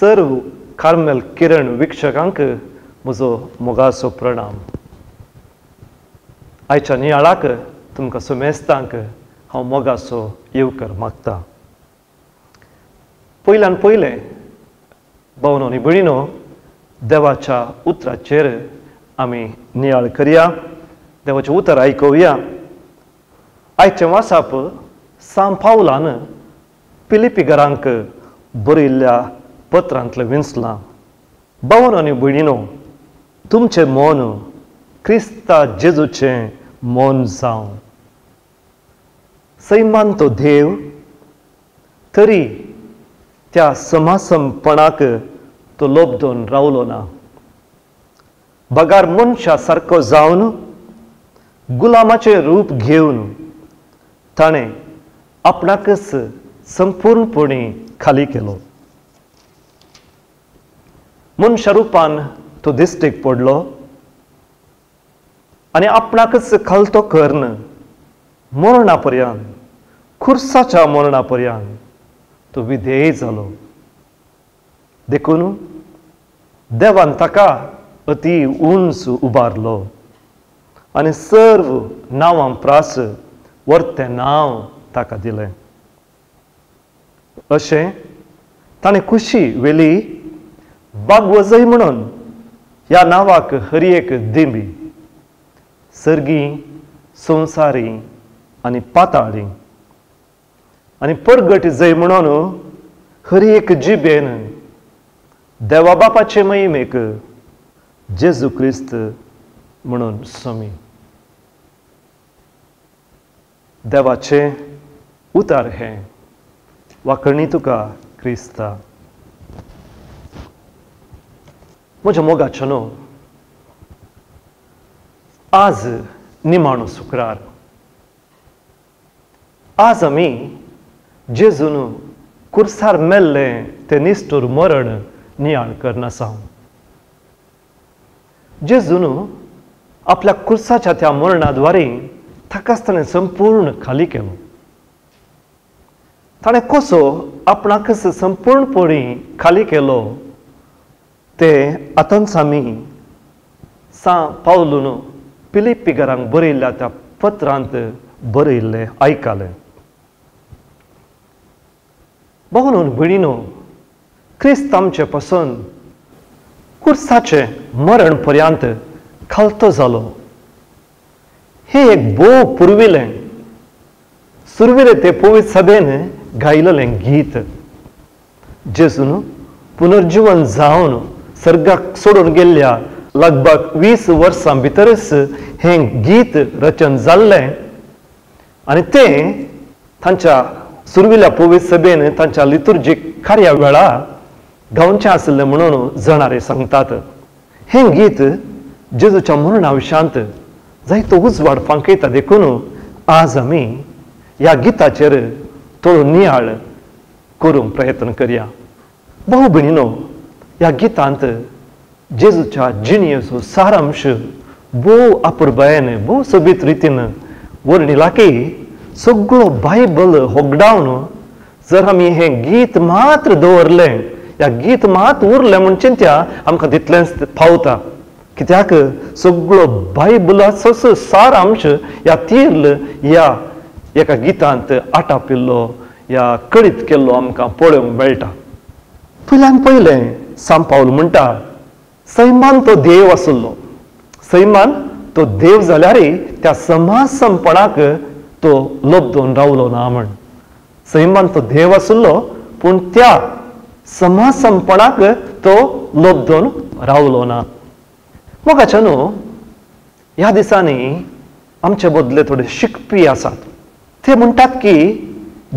सर्व कार्मेल किरण वीक्षकांक म्हजो मोगाचो प्रणाम. आयच्या नियाळाक तुमकां सुमेस्तांक हांव मोगाचो येवकार मागता. पयल्यान पयलें भावनो आनी भयणीनो, देवाच्या उतराचेर आमी नियाळ करया, देवाचें उतर आयकुया. आयचें वाचप सांत पावलान फिलिप्पीकरांक बरयल्ल्या पत्रांतलें विंचलां. भावनो आनी भयणीनो, तुमचें मन क्रिस्ता जेजूचें मन जावं. सैमान तो देव तरी त्या समासमपणाक तो लोबदून रावलो ना. बगार मनशा सारको जावन गुलामाचें रूप घेवन ताणें आपणाकच संपूर्णपणी खाली केलो. मनशा रुपान तो दिश्टीक पडलो आनी आपणाकच खालतो करून मरणा पर्यंत, खुर्साच्या मरणा पर्यंत तो विधेय जालो. देखून देवान ताका अती उंच उबारलो आनी सर्व नांवां प्रास वर्तें नांव ताका दिलें. अशें ताणें खुशी वेली बागवजय म्हणून ह्या नांवाक हर एक दिंबी, सर्गी, संवसारी आनी पाताळी, आनी परगट जय म्हणून हर एक जिबेन देवा बापाचे महिमेक जेजू क्रिस्त म्हणून स्वामी. देवाचें उतार हें वाकणी तुका क्रिस्ता. म्हज्या मोगाचो न्हू, आज निमाणो शुक्रार. आज आमी जेजून कुर्सार मेल्लें तें निश्ठूर मरण नियाळ करनासा. जेजून आपल्या कुर्साच्या त्या मरणाद्वारे ताकाच ताणें संपूर्ण खाली केलो. ताणें कसो आपणाकच संपूर्णपणी खाली केलो तें आतांच आमी सांत पावलून फिलिप्पीकरांक बरयल्ल्या त्या पत्रांत बरयल्लें आयकलें. भावनो भयणीनो, क्रिस्त आमचे पासून कुर्साचें मरण पर्यंत खालतो जालो. हें एक भोव पुर्विल्लें सुरविलें ते पवित्र सभेन गायलेलें गीत. जेजून पुनर्जीवन जावन सर्गाक सोडून गेल्ल्या लगभग 20 वर्सां भितरच हें गीत रचन जाल्लें आनी तें तांच्या सुरविल्या पवित्र सभेन तांच्या लितुर्जीक कार्या वेळा गावचें आशिल्लें म्हणून जाणारे सांगतात. हें गीत जेजूच्या मरणा विशांत जायतो उजवाड फांकयता. देखून आज आमी ह्या गिताचेर थोडो नियाळ करूंक प्रयत्न करया. भाव भयणीनो, ह्या गितांत जेजूच्या जिणेचो सारांश भोव अपुरबायेन, भोव सोबीत रितीन वर्णिला की सगळो बायबल होगडावन जर आमी हें गीत मात्र दवरलें, ह्या गीत मात उरलें म्हूण चिंत्या आमकां तितलेंच पावता. कित्याक सगळो बायबलाचो सारांश ह्या तीर्ल ह्या एका गितांत आटापिल्लो, ह्या कळीत केल्लो आमकां पळोवंक मेळटा. पयल्यान पयलें सांत पावल म्हणटा, सैमान तो देव आशिल्लो. सैमान तो देव जाल्यार त्या समासमपणाक तो लोबदून रावलो ना म्हण. सैमान तो देव आशिल्लो पूण त्या समासमपणाक तो लोबदून रावलो ना. मोगाच्या न्हू, ह्या दिसांनी आमचे बदले थोडे शिकपी आसात. ते म्हणटात की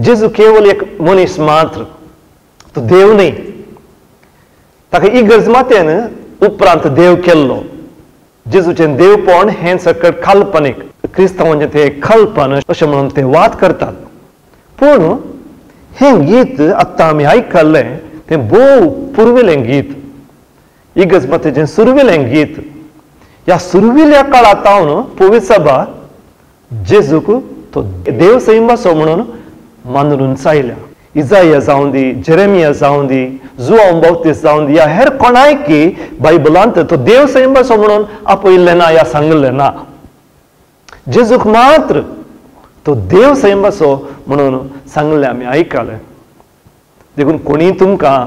जेजू केवल एक मनीस मात्र, तो देव न्हय. ताका इगर्ज मातेन उपरांत देव केल्लो. जेजूचें देवपण हें सकट काल्पनीक, क्रिस्तांवांचें तें कल्पन अशें म्हणून ते वाद करतात. पूण हें गीत आत्तां आमी आयकल्लें तें भोव पुर्विल्लें गीत, इगर्ज मातेचें सुरविल्लें गीत. ह्या सुरविल्ल्या काळांत हांव पवित्र सभा जेजूक तो देव सैमाचो म्हणून मानून चायल्या. इजाया जावं दी, जेरेमिया जावं दी, जुआंव बाप्तीस्त जावं दी, या हेर कोणायकी बायबलांत तो देव सैंबाचो म्हणून आपयल्लें ना या सांगिल्लें ना. जेजूक मात्र तो देव सैंबाचो म्हणून सांगलें आमी आयकलें. देखून कोणी तुमकां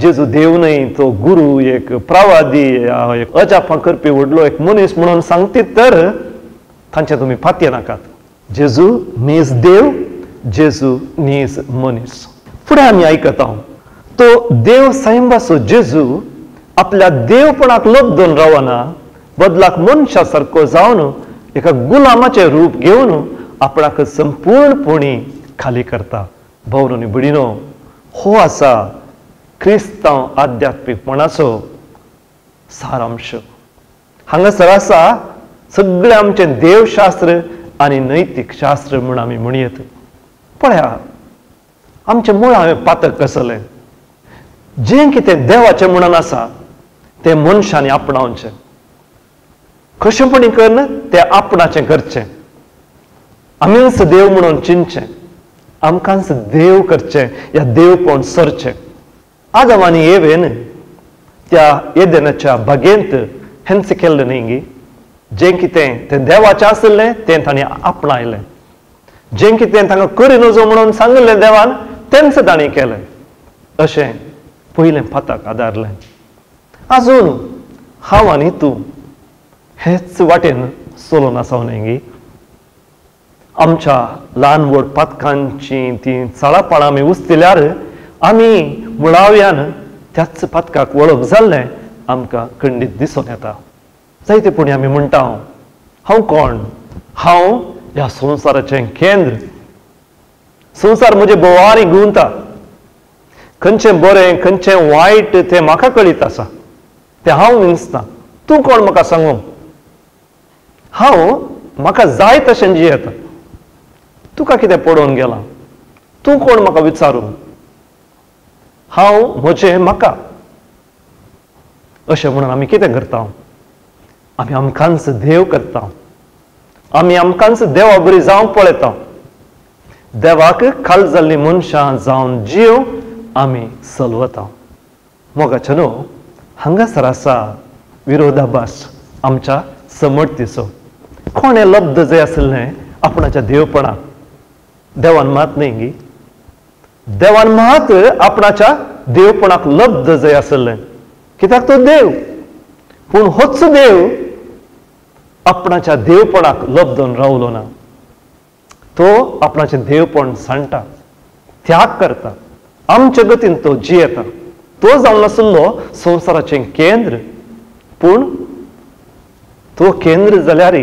जेजू देव न्हय, तो गुरू, एक प्रवादी, एक अजापां करपी व्हडलो एक मनीस म्हणून सांगतीत तर तांचें तुमी पातये नाकात. जेजू नीज देव, जेजू नीज मनीस. फुडें आमी आयकता तो देव सैंबाचो जेजू आपल्या देवपणाक लब्दून रावना, बदलाक मनशा सारको जावन एका गुलामाचें रूप घेवन आपणाक संपूर्णपणी खाली करता. भावनो आनी भयणीनो, हो आसा क्रिस्तांव आध्यात्मीकपणाचो सारांश. हांगासर आसा सगळें आमचें देवशास्त्र आनी नैतीक शास्त्र म्हूण आमी म्हणयेत. पळया आमचें मुळावें पातक कसलें, जें कितें देवाचें म्हणून आसा तें मनशांनी आपणावचें, कशेंपणी करून तें आपणाचें करचें, आमीच देव म्हणून चिंतचें, आमकांच देव करचें या देवपण सरचें. आदम आनी एवेन त्या एदेनाच्या बागेंत हेंच केल्लें न्ही गी. जें कितें तें देवाचें आशिल्लें तें तांणी आपणायलें, जें कितें तांकां करी नजो म्हणून सांगिल्लें देवान तेंच तांणी केलें. अशें पयलें पातक आदारलें. आजून हांव आनी तूं हेच वाटेन चलोन आसा न्ही गी. आमच्या ल्हान व्हड पातकांची ती चाळापाळां आमी उस्तिल्यार आमी मुळाव्यान त्याच पातकाक वळख जाल्लें आमकां खंडीत दिसून येता. जायते पुणी आमी म्हणटा हांव कोण, हांव ह्या संवसाराचें केंद्र, संवसार म्हजे भोंवारी घुंवता, खंयचें बरें खंयचें वायट तें म्हाका कळीत आसा, तें हांव विंचता, तूं कोण म्हाका सांगू, हांव म्हाका जाय तशें जियेता, तुका कितें पडोवन गेलां, तूं कोण म्हाका विचारू, हांव म्हजें म्हाका. अशें म्हणून आमी कितें करता, आमी आमकांच देव करता, आमी आमकांच देवा बरी जावंक पळयता. देवाक खाल जाल्लीं मनशां जावन जीव आमी सलवता. मोगाचें न्हू, हांगासर आसा विरोधाभास आमच्या समर्थीचो. कोणें लब्ध जाय आशिल्लें आपणाच्या देवपणाक, देवान मात न्ही गी. देवान मात आपणाच्या देवपणाक लब्ध जाय आशिल्लें, कित्याक तो देव. पूण होच देव आपणाच्या देवपणाक लब्धून रावलो ना, तो आपणाचें देवपण सांडटा, त्याग करता, आमच्या गतीन तो जियेता. तो जावन आशिल्लो संवसाराचें केंद्र, पूण तो केंद्र जाल्यार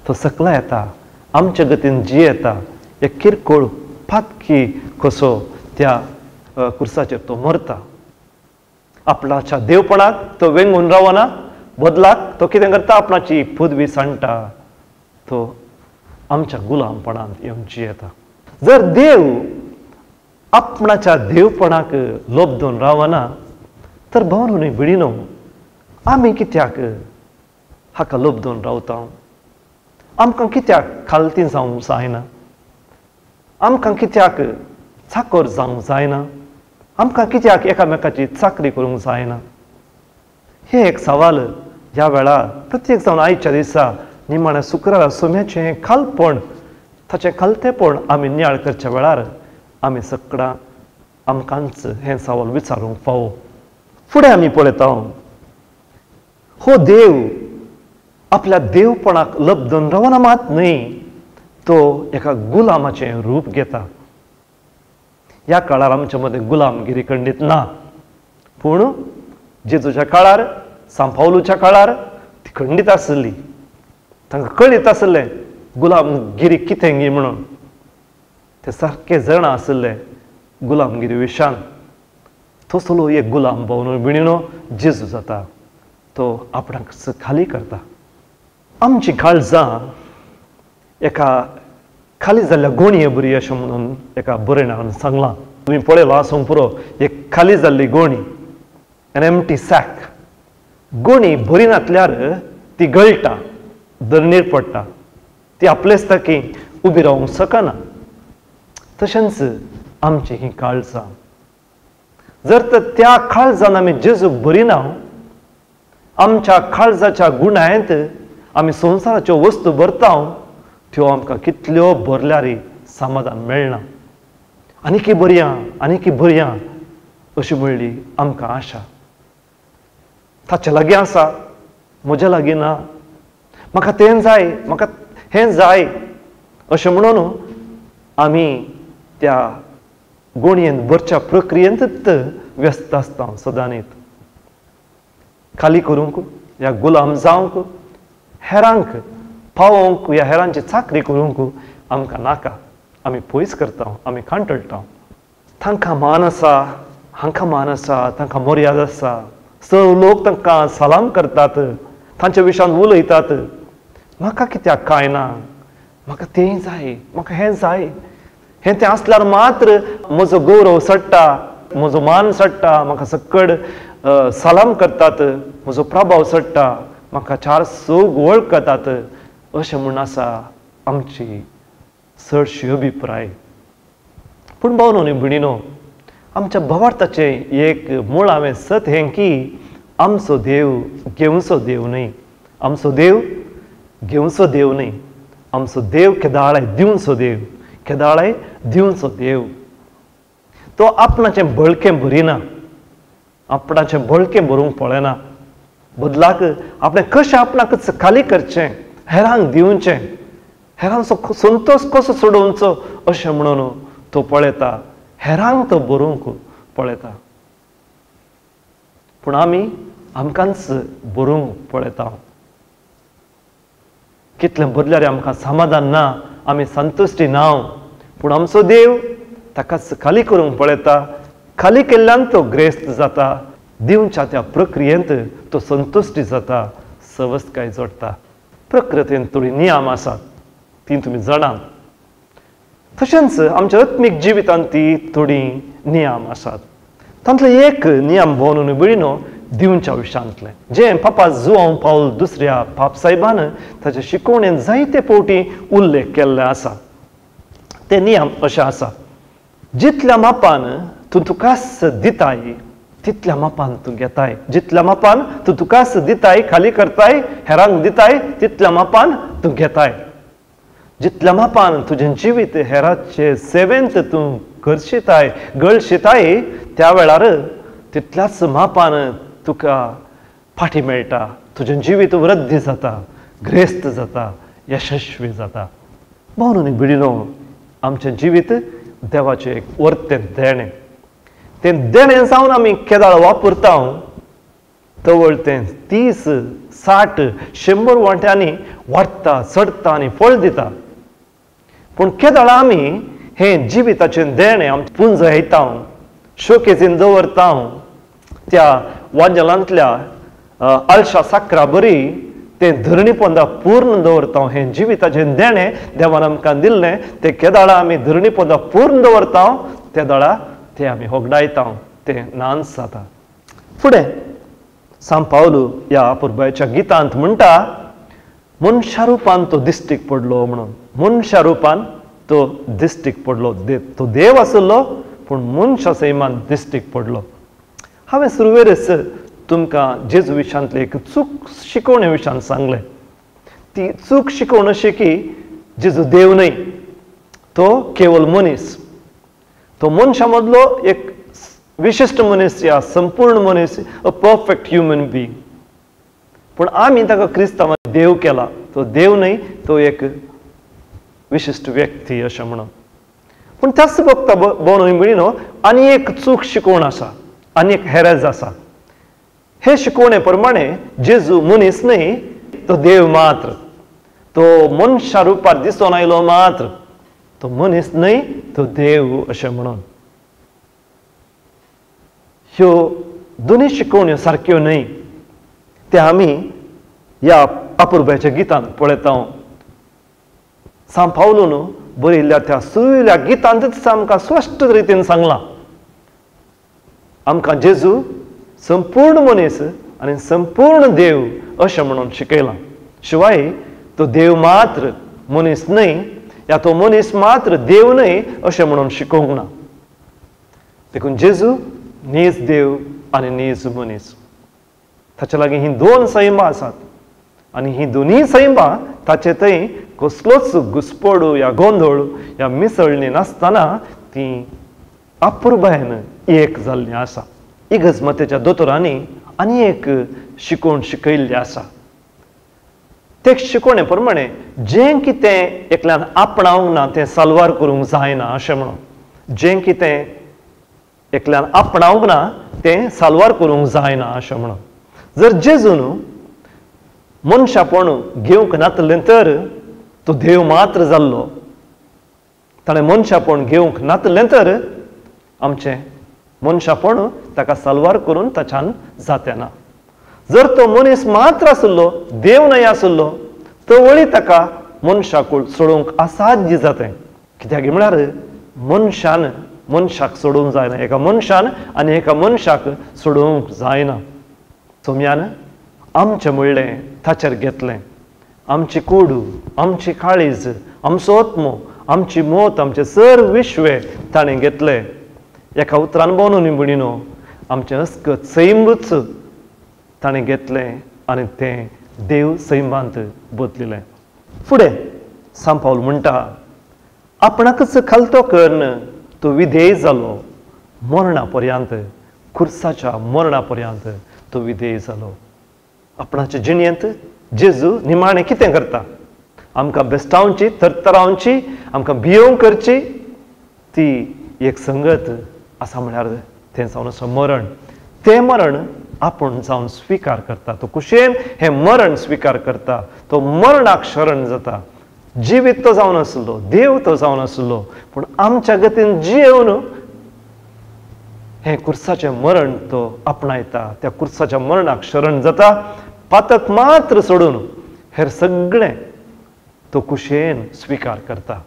तो सकला येता, आमच्या गतीन जियेता. एक किरकोळ पातकी कसो त्या कुर्साचेर तो मरता. आपणाच्या देवपणाक तो वेंगून रावना, बदलाक तो कितें करता, आपणाची पदवी सांडटा, तो आमच्या गुलामपणांत येवन जियेता. जर देव आपणाच्या देवपणाक लब्धून रावना तर भावनो न्हय भयणीनो, आमी कित्याक हाका लब्धून रावता, आमकां कित्याक खालती जावंक जायना, आमकां कित्याक चाकर जावंक जायना, आमकां कित्याक एकामेकाची चाकरी करूंक जायना. हें एक सवाल ह्या वेळार प्रत्येक जावन आयच्या दिसा निमाण्या शुक्रारा सोम्याचें खालपण, ताचें खालतेपण आमी नियाळ करच्या वेळार आमी सगळां आमकांच हें सवाल विचारूंक फावो. फुडें आमी पळयता हो देव आपल्या देवपणाक लब्धून रावना मात न्हय, तो एका गुलामाचें रूप घेता. ह्या काळार आमच्या मदें गुलामगिरी खंडीत ना, पूण जेजूच्या काळार, सांपावलूच्या काळार ती खंडीत आसली. तांकां कळीत आसलें गुलामगिरी कितें गी म्हणून, ते सारके जाणा आसले गुलामगिरी विशान. तसलो एक गुलाम भावनो भयणीनो जेजू जाता, तो आपणाक खाली करता. आमची काळजां एका खाली जाल्ल्या गोणये बरी अशें म्हणून एका बरयणान सांगलां. तुमी पळयलो आसूंक पुरो, एक खाली जाल्ली गोणी, एन एम्प्टी सॅक. गोणी बरी नासल्यार ती गळटा, धरणीर पडटा, ती आपलेच ताकी उबी रावंक शकना. तशेंच आमची ही काळजां. जर तर त्या काळजान आमी जेजूक भरिना, आमच्या काळजाच्या गुणांत आमी संवसाराच्यो वस्तू भरता, त्यो आमकां कितल्यो भरल्यार समाधान मेळना. आनीकी बरया, आनीकी बरया अशी म्हणली आमकां आशा. ताचे लागीं आसा, म्हज्या लागीं ना, म्हाका तें जाय, म्हाका हें जाय अशें म्हणून आमी त्या गोणयेन भरच्या प्रक्रियेंतच व्यस्त आसता सदांच. खाली करूंक या गुलाम जावंक, हेरांक पावोवंक या हेरांची चाकरी करूंक आमकां नाका. आमी पयस करता, आमी कांटळटा. तांकां मान आसा, हांकां मान आसा, तांकां मर्याद आसा, सगळे लोक तांकां सलाम करतात, तांच्या विशयान उलयतात. म्हाका कित्याक कांय ना, म्हाका तें जाय, म्हाका हें जाय. हें तें आसल्यार मात्र म्हजो गौरव चडटा, म्हजो मान चडटा, म्हाका सकड सलाम करतात, म्हजो प्रभाव चडटा, म्हाका चार चौग वळखतात अशें म्हूण आसा आमची चडशी अभिप्राय. पूण भावनो न्ही भयणीनो, आमच्या भावार्थाचें एक मुळावें सत हें की आमचो देव घेवचो देव न्हय, आमचो देव घेवचो देव न्हय, आमचो देव केदाळाय दिवचो देव, केदाळाय दिवचो देव. तो आपणाचें बळकें भरिना, आपणाचें बळकें भरूंक पळयना, बदलाक आपणें कशें आपणाकच खाली करचें, हेरांक दिवचें, हेरांचो संतोश कसो सोडोवचो अशें म्हणून तो पळयता, हेरांक तो भरूंक पळयता. पूण आमी आमकांच भरूंक पळयता. कितलें बदल्यार आमकां समाधान ना, आमी संतुश्टी ना. पूण आमचो देव ताकाच खाली करूंक पळयता. खाली केल्ल्यान तो ग्रेस्त जाता, दिवच्या त्या प्रक्रियेंत तो संतुश्टी जाता, सवस्तकाय जोडटा. प्रकृतीन थोडी नियम आसात, ती तुमी जाणात. तशेंच आमच्या आत्मीक जिवितांत ती थोडी नियम आसात. तांतले एक नियम भोवन भयणीनो दिवच्या विशयांतलें, जें पापा जुआंव पावल दुसऱ्या पाप साहेबान ताच्या शिकवणेन जायते फावटी उल्लेख केल्ले आसा. ते नियम अशें आसा, जितल्या मापान तूं तुकाच दिताय तितल्या मापान तूं घेताय, जितल्या मापान तूं तुकाच दिताय, खाली करताय, हेरांक दिताय, तितल्या मापान तूं घेताय. जितल्या मापान तुजें जिवीत हेराचे सेवेंत तूं करशिताय, गळशिताय, त्या वेळार तितल्याच मापान तुका फाटी मेळटा, तुजें जिवीत वृद्धी जाता, ग्रेस्त जाता, यशस्वी जाता. भावनो न्ही भयणीनो, आमचें जिवीत देवाचें एक वर्तें देणें. तें देणें जावन आमी केदाळ वापरता तवळ तें 30, 60, 100 वांट्यांनी वाडटा, चडटा आनी फळ दिता. पूण केदाळ आमी हें जिविताचें देणें आमी पुंजयता, शोकेजीन दवरता, त्या वांजलांतल्या आलशा साकरा बरी तें धरणी पोंदा पूर्ण दवरता. हें जिविताचें देणें देवान आमकां दिल्लें तें केदाळा आमी धरणी पोंदा पूर्ण दवरता, ते दाळा तें आमी होगडायता, तें नांच जाता. फुडें सांत पावलू ह्या अपुरबायेच्या गितांत म्हणटा, मनशा रुपान तो दिश्टीक पडलो म्हणून. मनशा रुपान तो दिश्टीक पडलो, तो देव आशिल्लो पूण मनशा सैमान दिश्टीक पडलो. हांवें सुरवेरच तुमकां जेजू विशयांतली एक चूक शिकवणे विशयान सांगलें. ती चूक शिकवण अशी की जेजू देव न्हय, तो केवल मनीस, तो मनशा मदलो एक विशिश्ट मनीस या संपूर्ण मनीस, अ परफेक्ट ह्युमन बीइंग. पूण आमी ताका क्रिस्तांवान देव केला, तो देव न्हय, तो एक विशिश्ट व्यक्ती अशें म्हणून. पूण त्याच वखता भोवन भयणीनो आनी एक चूक शिकवण आसा, आनी एक हेरेज आसा. हे शिकवणे प्रमाणे जेजू मनीस न्हय, तो देव मात्र, तो मनशा रुपार दिसून आयलो मात्र, तो मनीस न्हय, तो देव अशें म्हणून. ह्यो दोनूय शिकवण्यो सारक्यो न्हय, ते आमी ह्या अपुरबायेच्या गितांत पळयता. सांत पावलून बरयल्ल्या त्या सुरवेल्या गितांतच आमकां स्पश्ट रितीन सांगलां, आमकां जेजू संपूर्ण मनीस आनी संपूर्ण देव अशें म्हणून शिकयलां. शिवाय तो देव मात्र मनीस न्हय, या तो मनीस मात्र देव न्हय अशें म्हणून शिकोवंक ना. देखून जेजू नीज देव आनी नीज मनीस. ताचे लागीं हीं दोन सैमां आसात आनी हीं दोनूय सैमां ताचे थंय कसलोच घुस्पडू या गोंदळ या मिसळणी नासतना ती अपुरबायेन एक जाल्ली आसा. इगर्जमातेच्या दोतोरांनी आनी एक शिकोवण शिकयल्ली आसा. ते शिकोवणे प्रमाणे जें कितें एकल्यान आपणावंक ना तें साल्वार करूंक जायना अशें म्हणून, जें कितें एकल्यान आपणावंक ना तें साल्वार करूंक जायना अशें म्हणून. जर जेजून मनशापण घेवंक नातलें तर तो देव मात्र जाल्लो. ताणें मनशापण घेवंक नातलें तर आमचें मनशापण ताका साल्वार करून ताच्यान जातें ना. जर तो मनीस मात्र आशिल्लो, देव न्हय आशिल्लो, तो वळी ताका मनशाकूळ सोडोवंक असाध्य जातें. कित्याक म्हळ्यार मनशान मनशाक सोडोवंक जायना, एका मनशान आनी एका मनशाक सोडोवंक जायना. सोम्यान आमचें म्हणलें ताचेर घेतलें. आमची कोडू, आमची काळीज, आमचो आत्मो, आमची मत, आमचें सर्व विश्वे ताणें घेतलें. एका उतरान बोनून भयणीनो, आमचें अस्कत सैमूच ताणें घेतलें आनी तें देव सैमांत बदलिलें. फुडें सांत पावल म्हणटा, आपणाकच खालतो करून तो विधेय जालो मरणा पर्यंत, खुर्साच्या मरणा पर्यंत तो विधेय जालो. आपणाचे जिणेंत जेजू निमाणें कितें करता? आमकां बेस्टावची, तरतरावची, आमकां भियोवंक करची ती एक संगत आसा म्हळ्यार तें जावन आसा मरण. तें मरण आपूण जावन स्विकार करता. तो कुशेन हें मरण स्विकार करता. तो मरणाक शरण जाता. जिवीत तो जावन आसलो, देव तो जावन आसलो, पूण आमच्या गतीन जियेवन हें कुर्साचें मरण तो आपणायता. त्या कुर्साच्या मरणाक शरण जाता. पातक मात्र सोडून हेर सगळें तो कुशेन स्विकार करता.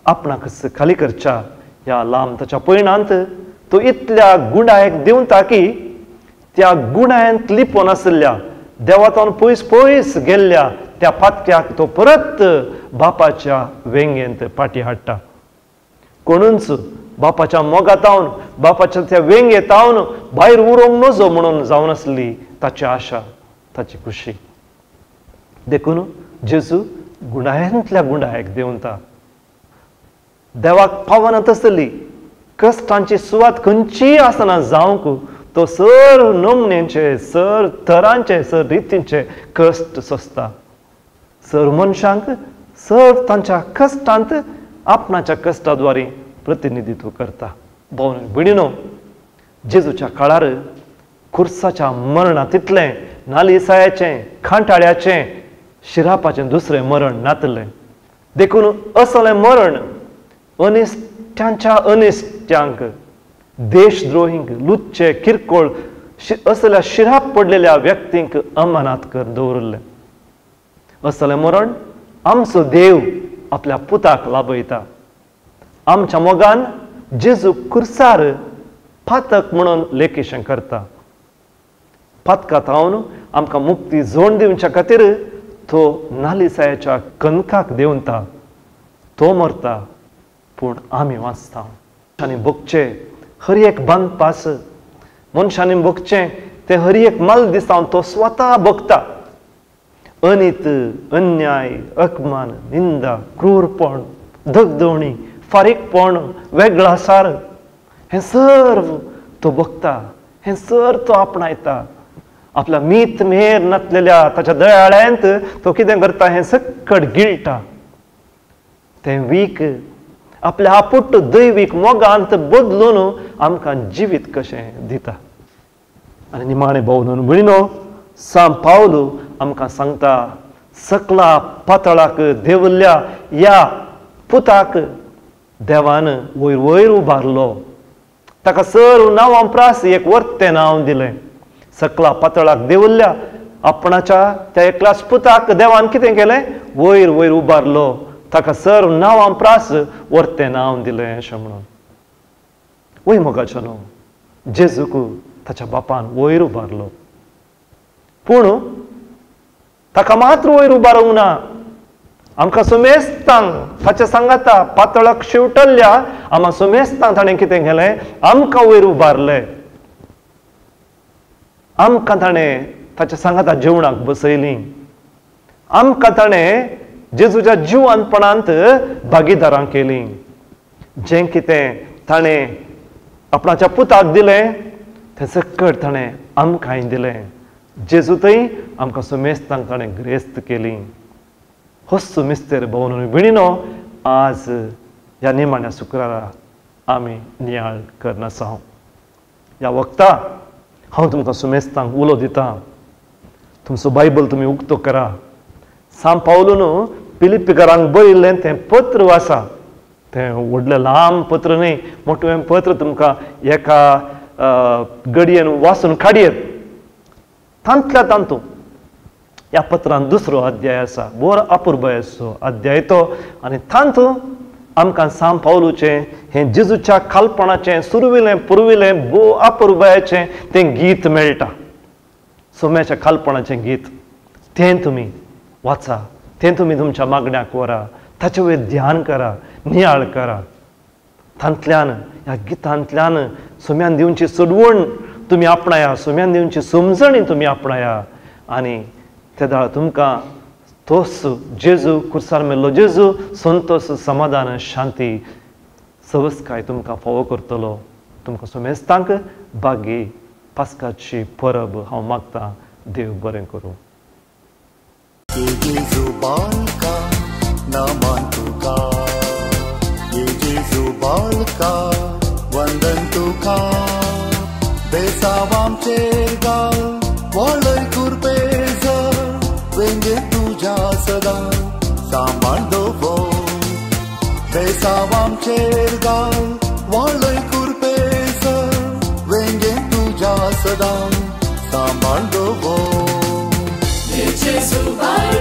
आपणाकच खाली करच्या ह्या लांब ताच्या पयणांत तो इतल्या गुणायक दिवता की त्या गुणायांत लिपोवन आशिल्ल्या देवातावन पयस पयस गेल्ल्या त्या पातक्याक तो परत बापाच्या वेंगेंत पाटी हाडटा. कोणूच बापाच्या मोगातावन, बापाच्या त्या वेंगेतावन भायर उरोवंक नजो म्हणून जावन आसली ताची आशा, ताची खुशी. देखून जेजू गुणायांतल्या गुणायक देंवता. देवाक पावना तसली कश्टांची सुवात खंयचीय आसना जावंक तो सर नमन्यांचे, सर तरांचे, सर रितींचे कश्ट सोंसता. सर मनशांक सर तांच्या कश्टांत आपणाच्या कश्टाद्वारे प्रतिनिधित्व करता. भाव भयणीनो, जेजूच्या काळार खुर्साच्या मरणा तितलें नालिसायाचें, खांटाळ्याचें, शिरापाचें दुसरें मरण नातलें. देखून असलें मरण अनिश्टांच्या अनिश्ट्यांक, देशद्रोहींक, लुच्चे, किरकोळ असल्या शिराप पडलेल्या व्यक्तींक अमानात कर दवरिल्लें. असलें मरण आमचो देव आपल्या पुताक लाभयता. आमच्या मोगान जेजू कुर्सार पातक म्हणून लेखिशें करता. पातका थावन आमकां मुक्ती जोड दिवच्या खातीर तो नालिसायाच्या कणकाक देंवता. तो मरता पूण आमी वाचता. मनशांनी भोगचें हर एक बांदपास, मनशांनी भोगचें तें हर एक माल दिसावन तो स्वता भोगता. अनीत, अन्याय, अपमान, निंदा, क्रूरपण, धगधवणी, फारीकपण, वेगळासार हें सर्व तो भोगता. हें सर्व तो आपणायता. आपल्या मीत मेर नासलेल्या ताच्या दयाळ्यांत तो कितें करता, हें सक्कड गिळटा. तें वीक आपल्या आपुट्ट दैवीक मोगांत बदलून आमकां जिवीत कशें दिता. आनी निमाणें भोवनून भयणीनो, सांत पावल आमकां सांगता, सकला पातळाक देंवल्ल्या ह्या पुताक देवान वयर वयर उबारलो. ताका सर्व नांवां प्रास एक वर्तें नांव दिलें. सकला पातळाक देंवल्ल्या आपणाच्या त्या एकल्याच पुताक देवान कितें केलें, वयर वयर उबारलो. ताका सर्व नांवां प्रास वर्तें नांव दिलें अशें म्हणून. वय मोगाचो न्हू, जेजूक ताच्या बापान वयर उबारलो, पूण ताका मात्र वयर उबारूंक ना, आमकां सुमेस्तांक ताच्या सांगाता पातळाक शेवटल्ल्या आमकां सुमेस्तांक ताणें कितें केलें, आमकां वयर उबारलें, आमकां ताणें ताच्या सांगाता जेवणाक बसयलीं, आमकां ताणें जेजूच्या जिवानपणांत भागीदारां केलीं. जें कितें ताणें आपणाच्या पुताक दिलें तें सकट ताणें आमकांय दिलें. जेजू थंय आमकां सुमेस्तांक ताणें ग्रेस्त केली. होच मिस्तेर भोवन भयणीनो आज ह्या निमाण्या शुक्रारा आमी नियाळ करनासा. ह्या वखता हांव तुमकां सुमेस्तांक उलो दितां, तुमचो बायबल तुमी उक्तो करा. सांत पावलून फिलिप्पीकारांक बरयिल्लें तें पत्र आसा, तें व्हडलें लांब पत्र न्हय, मोठें पत्र तुमकां एका घडयेन वाचून काडयेत. तांतल्या तांतू ह्या पत्रान दुसरो अध्याय आसा, बोर अपुरबायेचो अध्याय तो. आनी तातूंत आमकां सांत पावलूचें हें जेजूच्या खालपणाचें सुरविलें पुर्विलें भोव अपुरबायेचें तें गीत मेळटा, सोम्याच्या खालपणाचें गीत. तें तुमी वाचा, तें तुमी तुमच्या मागण्याक व्हरा, ताचे वयर ध्यान करा, नियाळ करा. तांतल्यान ह्या गितांतल्यान सोम्यान दिवची सोडवण तुमी आपणाया, सोम्यान दिवची समजणी तुमी आपणाया. आनी तेदाळ तुमकां तोच जेजू, खुर्सार मेल्लो जेजू, संतोष, समाधान, शांती, सवस्काय तुमकां फावो करतलो. तुमकां सुमेस्तांक बागी पास्काची परब हांव मागतां. देव बरें करूं. वंदन तुका बेसावामचेर गाल वळय कुरपेज वेंगे तुज्या सदां सांबाळ दवर. बेसावामचेर गाल वळय कुरपेज वेंगे तुज्या सदां सांबाळ दवर. जेजू.